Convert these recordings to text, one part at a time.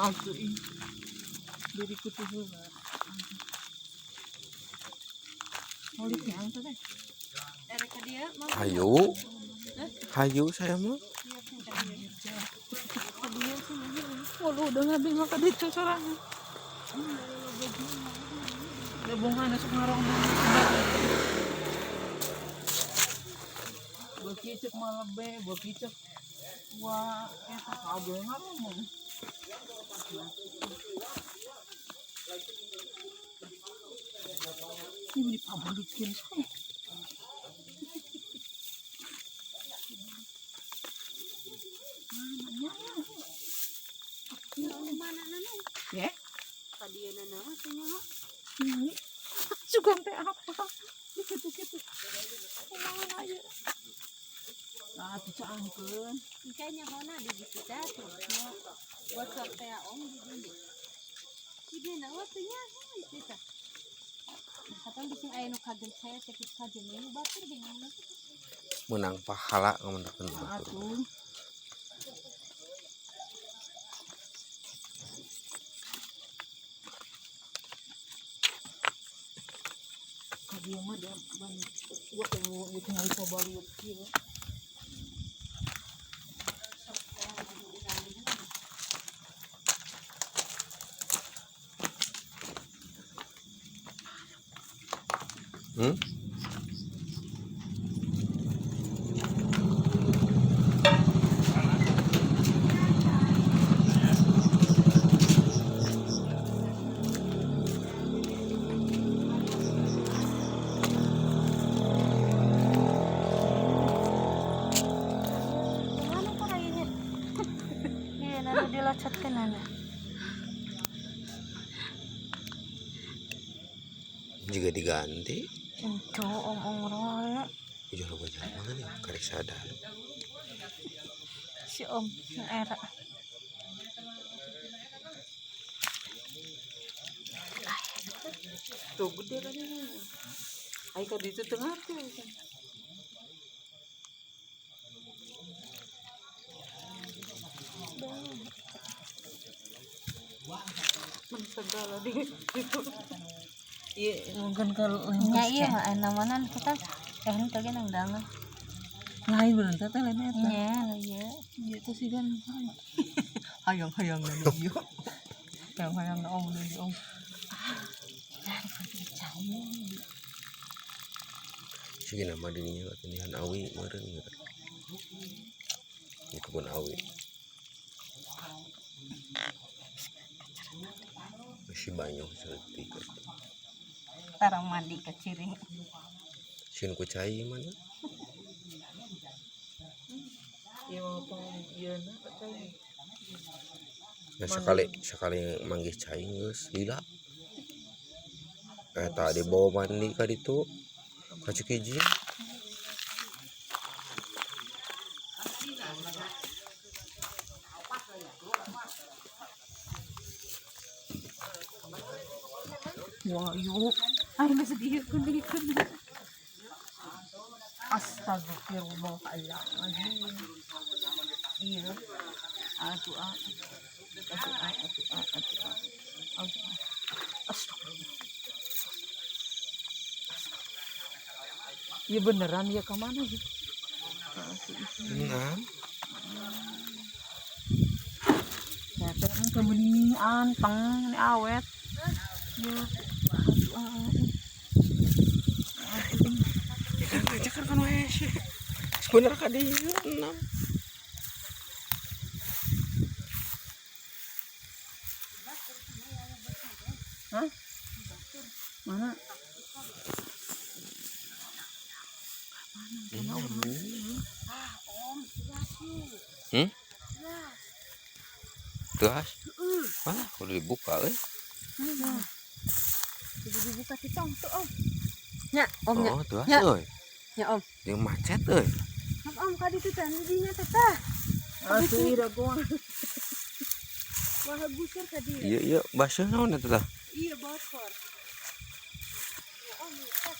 Atuh ih. Diriku tuh heula. Molik yang teh. Erek ka dieu mah. Hayu. Hayu saya mah. Ka dieu cenah. Waduh, udah ngabi mah ka ditu sorangan. Lebongan masuk ngarong. Beuki ceuk mah lebe, beuki ceuk wah, eta kabeh ngarong. Ini dipabalikin saya. Mana nana? Ya? Ka dieu nana mah cenah. Ini sugan teh apa? Gitu-gitu. Kumaha ieu? Nah, tuh caangkeun. Engke nyahona di ditu teh tuh. Bocor teh om di dieu. Di dieu na teh nyaho itu teh. Katong bising aya nu kaget saya teh kitu kajen nu batur bingung. Menang pahala ngamenangkeun batur. Atuh. Ka dieu mah da ban gua teu tinggal pabaliut kieu. Hmm? Mana kok rayanya? Iya, nana dilocotkeun nana. Juga diganti. Itu om om roya. Udah loba jalma nih, karek sadar. Si om nu era. Tuh gede kan ini. Ai ka ditu teu ngarti kan. Men segala di itu. Iya, mungkin kalau Nya iya mah namana kita teh nu teh nang dangan. Lain bener teh lain eta. Nya, ieu. Iya itu sih kan. Hayang-hayang na ieu. Hayang-hayang na om na om. Sigi nama dirinya katindihan awi meureun gitu. Di kebun awi. Masih banyak seperti itu. Tarang mandi ke ciring. Sieun ku cai mana? Iya mau pang ieu na cai. Ya sekali manggih cai geus lila. Eta dibawa mandi ka ditu. Ka Cikijing. Wah, yuk. Ay, geus dieu-keun. Astagfirullahaladzim. Iya. Atuh ah. Atuh ah, atuh ah, atuh ah. Atuh ah. Astagfirullah. Iya beneran ya ke mana gitu? Enam. Ya, teh kebening anteng ini awet. Ya. Atuh ah. Ya kan aja kan kan wae sih. Sebenernya ka dieu enam. Hah? Mana? Hmm? Tuas? Ah, udah dibuka euy. Kudu dibuka si tong tuh om. Nya, om nya. Oh, tuas Nya. euy. Nya om. Jeung macet euy. Om om ka ditu teh dinya teh tah. Atuh ira gua. Wah gusur ka dieu. Iya iya, baseuh naon eta tah? Iya bocor. Ya om teh.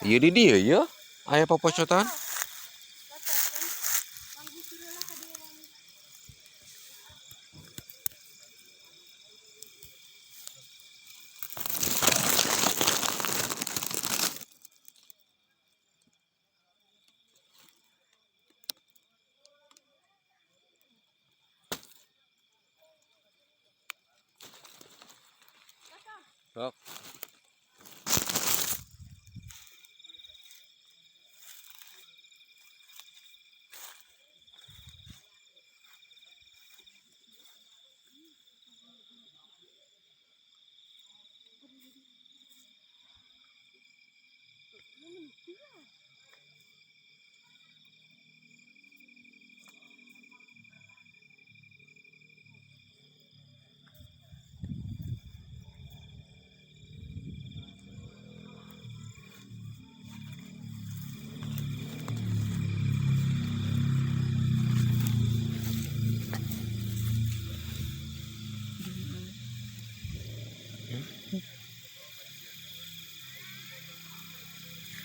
Iya di dieu ya. Aya popocotan? Sok.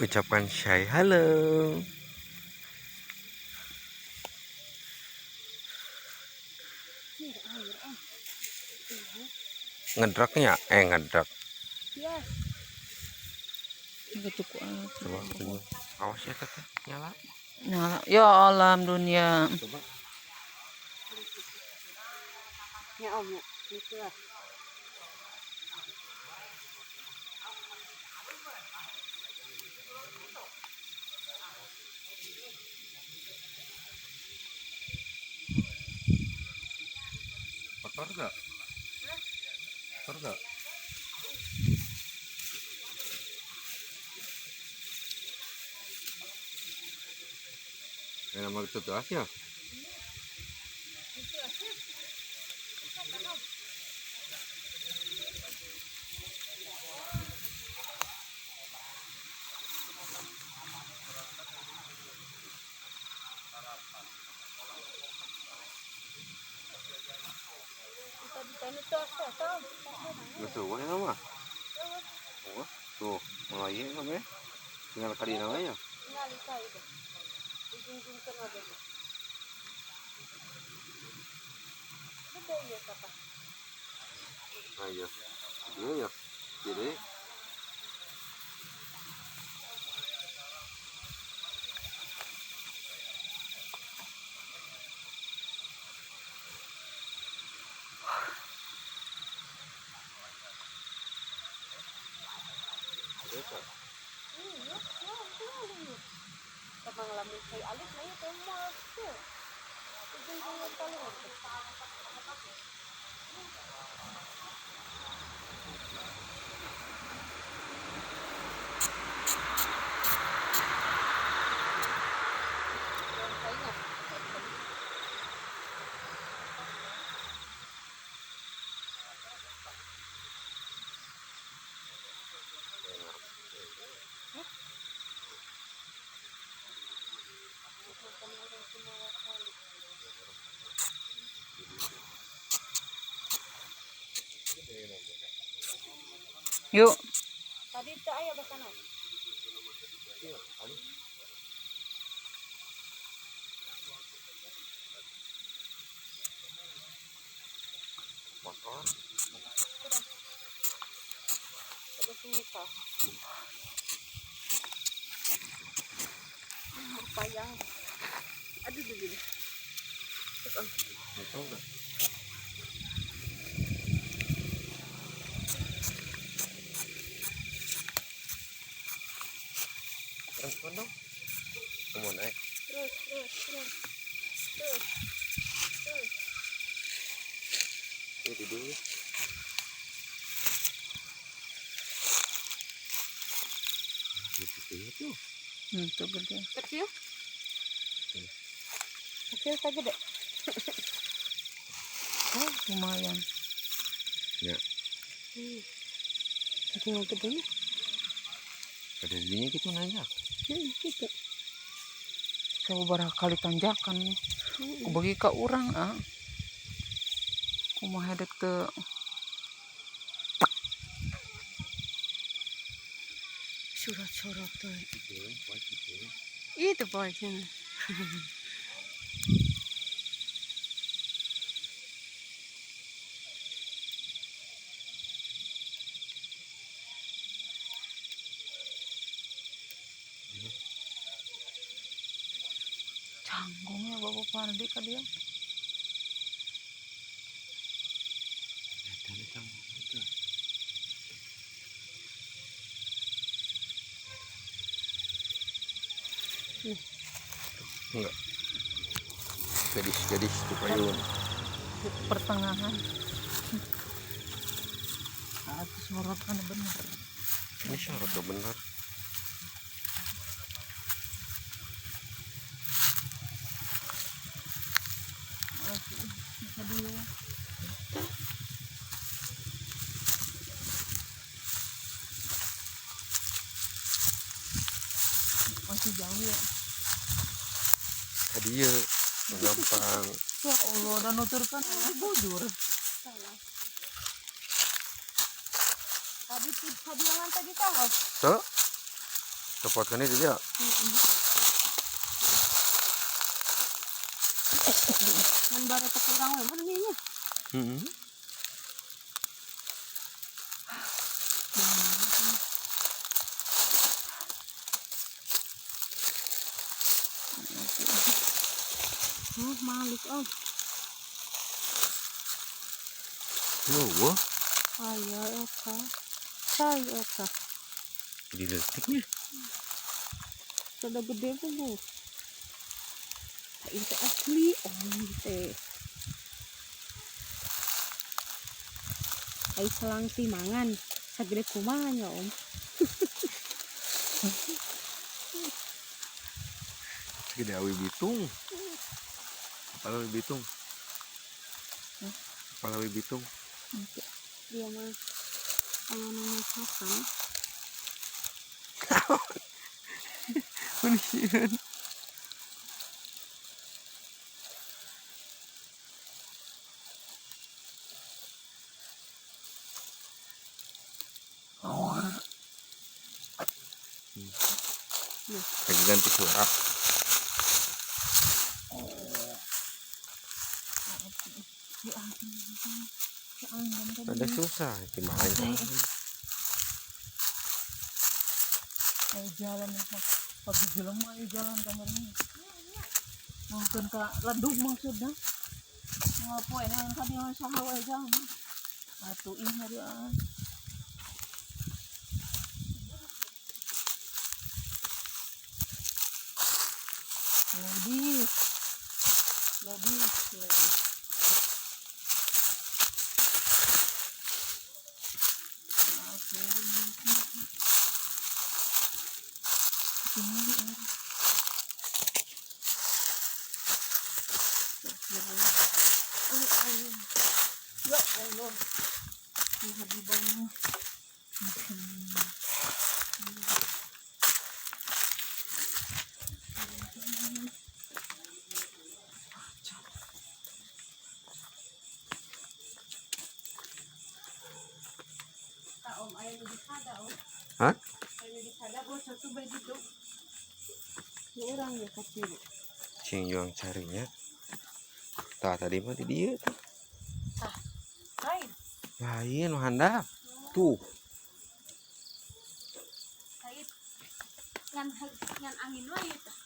Ucapkan say halo. Ngedraknya, ngedrak. Ya. Gitu ku ah. Coba, coba. Awas ya teteh, nyala. Nyala. Ya alam dunia. Coba. Ya om ya. Gitu lah. Kotor gak? Kotor gak? Ya, nama itu tuh ya. Nggak ya mah. Oh, tuh, mulai ya. Tinggal kali namanya. Ayo, dia ya, jadi. Yuk. Tadi itu ayah basana. Motor. Payang. Aduh, aduh, aduh. Motor gak? Terus dong. Kamu naik. Terus, terus, terus. Terus. Terus. Ya tidur ya. Itu tuh. Itu gede. Kecil? Kecil tak gede? Oh, lumayan. Ya. Kecil gedenya. Ada gedenya gitu nanya. Gitu. Coba berapa kali tanjakan nih. Bagi ke orang ah. Kumaha dek teu. Surat-surat tuh. Itu poinnya. Canggungnya Bapak Pardi ka dia. Enggak. Gadis-gadis tuh payun. Pertengahan. Aku sorot kan benar. Ini sorot tuh benar. Masih jauh ya. Tadi ya gampang. Ya Allah, dan nuturkan bujur. Salah. Tadi tadi yang tadi tahu. Tuh. Cepatkan itu dia. Ngan bare kurang we mana nya. Heeh. Malik om. Loh, ayo eta. Saya eta. Di detiknya. Sudah gede bu. Itu asli om teh. Ai selang timangan sagede kumaha nya om. Segede awi bitung. Kepala awi bitung. Kepala awi bitung. Dia mah panganan masakan. Manusia. Lagi ganti suara. Ada susah gimana? Ayo jalan pagi jelema ayo jalan kamarnya. Mungkin ka ledug maksudnya. Ngopo ini yang tadi saha wae jalan. Atuh ih hari ah. Lebih, lebih, lebih. Ya Allah, ini banget. Hah? Cing juang carinya. Tah tadi mah di dia tuh. Lain. Lain handap. Tuh. Ngan angin wae tah.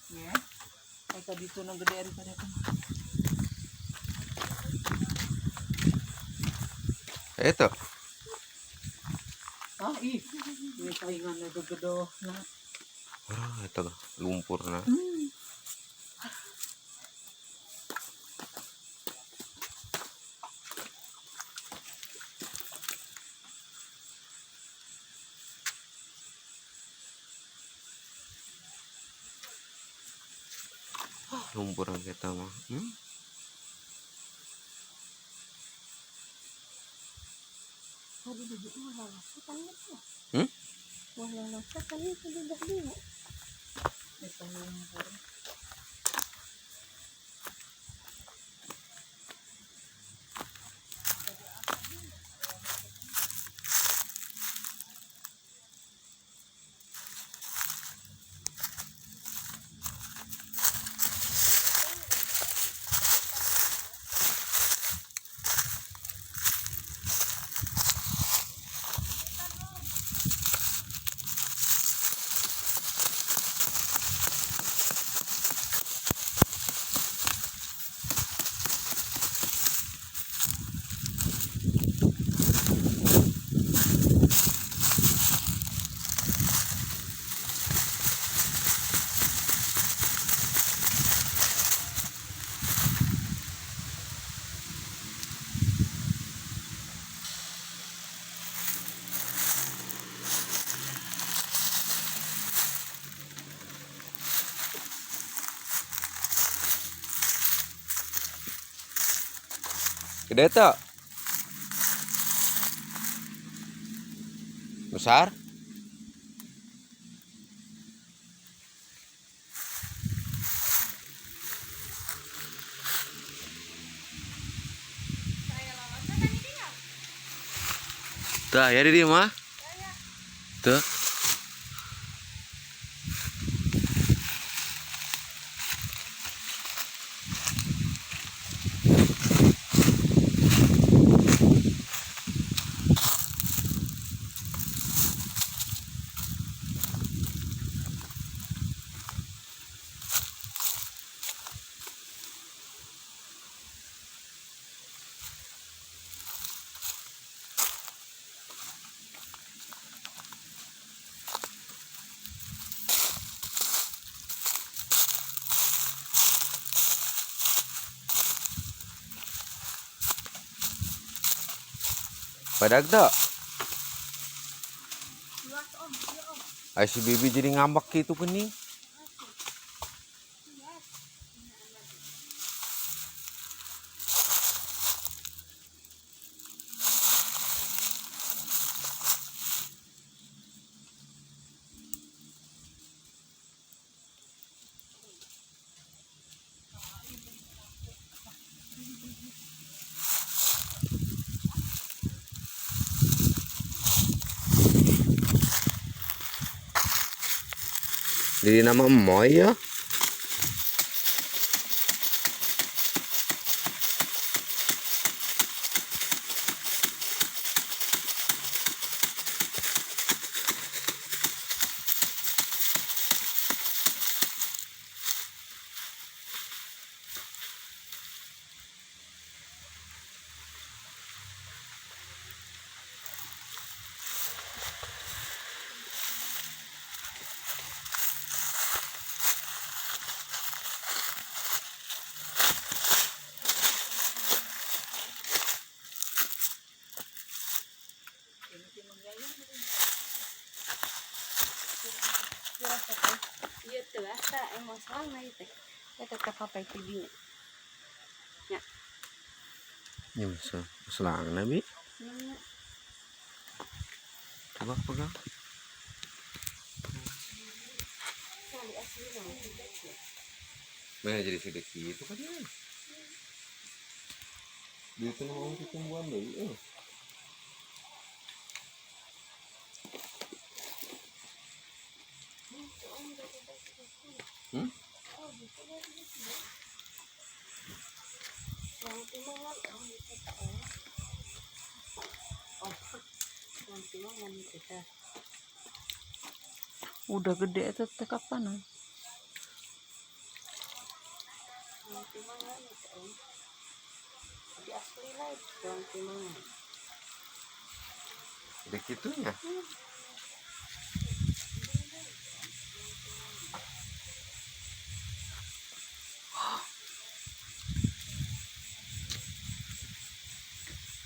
Ya. Ay dito nang gede ari pada kan. Itu. Ah, ih. Ieu palingan gegedoh na. Ah, eta lumpurna. Lumpuran kita mah. Hmm? Gede tak? Besar? Tuh, ya di mah. Tuh. Badag tak? Ay si Bibi jadi ngambek gitu kening. Jadi nama emoy ya. Iya tuh, asa emang soalnya itu. Ya tetap apa itu dia. Ya. Ya selang nabi. Coba pegang. Mana jadi sedikit itu kan ya? Dia tuh ngomong tumbuhan deh. Hmm? Udah gede itu teh kapan? Gede gitunya.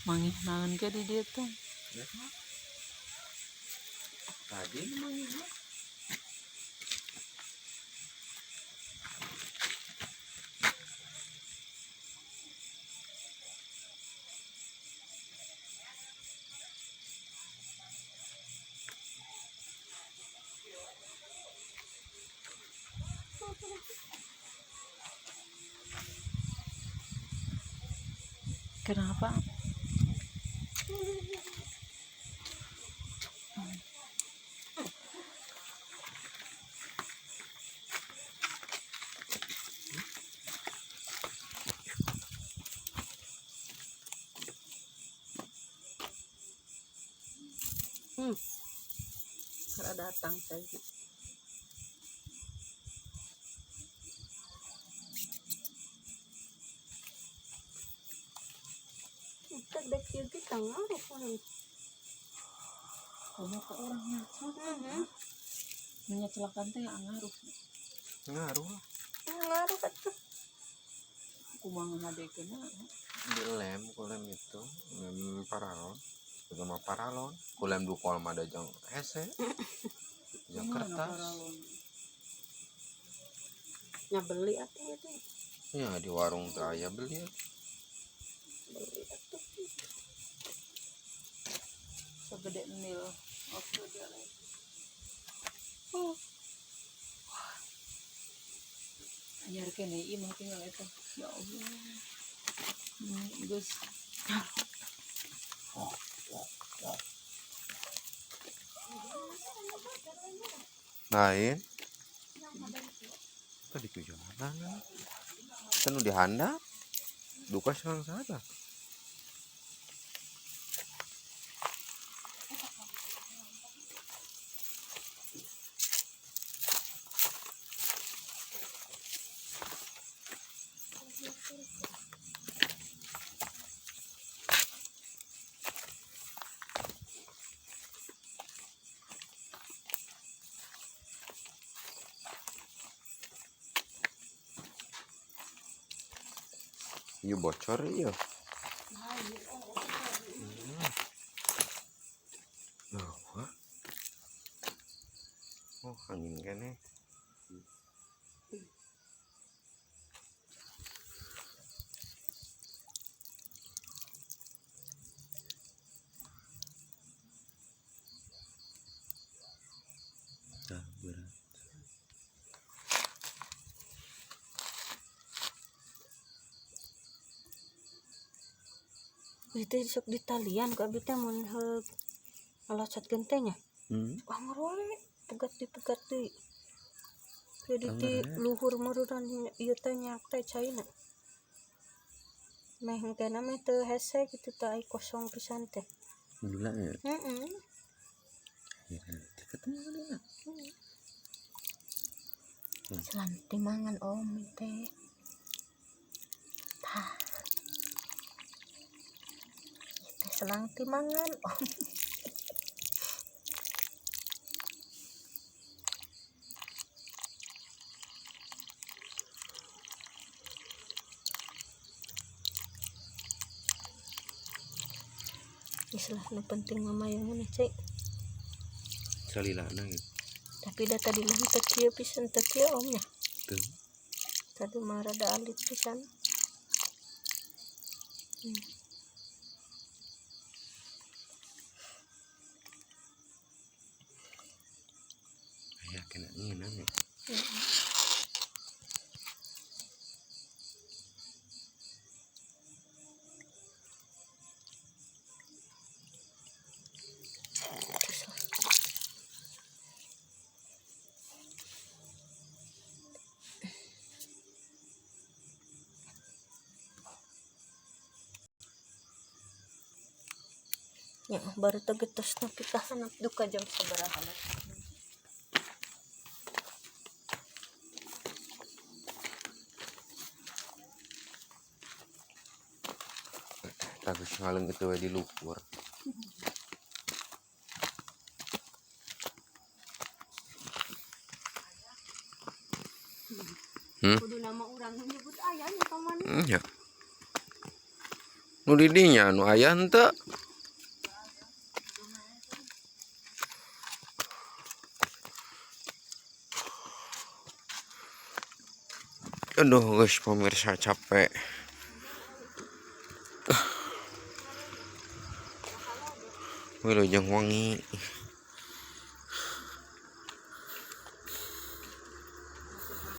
Mangih naon ke di dieu teh? Tadi mangih. Kenapa? Karena datang saja. Tagdak ieu ge ngaruh kunaon. Kamu ke orangnya. Heeh. Menyecelakan teh ngaruh. Ngaruh lah. Ngaruh atuh. Kumaha ngadekeunna. Di lem, ku lem itu, lem paralon. Itu mah paralon. Ku lem dukol mah ada jang hese. Jang Kumaha kertas. paralon? Nya beli atuh itu. Ya di warung teh aya beli. Beli atuh. Segede mil. Oke, dia lagi. Oh. Anyar kene ieu mah tinggal eta. Ya Allah. Geus. Lain. Tadi ke jalan. Kan nu dihandap. Duka selang sana. Iya bocor iya. Nah, wah. Oh, angin kene. Dah berat. Itu sok di talian ku abi teh mun heug ngalocot gentengnya. Anggur wae pegat dipegat deui. Jadi di luhur meureun ieu teh nyak teh caina. Meh engkena meh teu hese kitu teh ai kosong pisan teh. Gila ya. Heeh. Akhirnya ketemu dia. Selanti mangan om teh. Tah. Selang timangan om. Islah nu penting mama yang mana cek. Salilana gitu. Tapi da tadi mah teu kieu pisan teu kieu om nya. Teu. Tadi mah rada alit pisan. Ya kena nginan ya. Ya, baru tegetos nepi ka hanap duka jam sabaraha mah. Tagus ngaleng itu we di luhur. Kudu nama urang nyebut aya nya ka mana? Ya. Nu di dinya nu aya henteu. Aduh guys, pemirsa capek. Wilujeng wangi.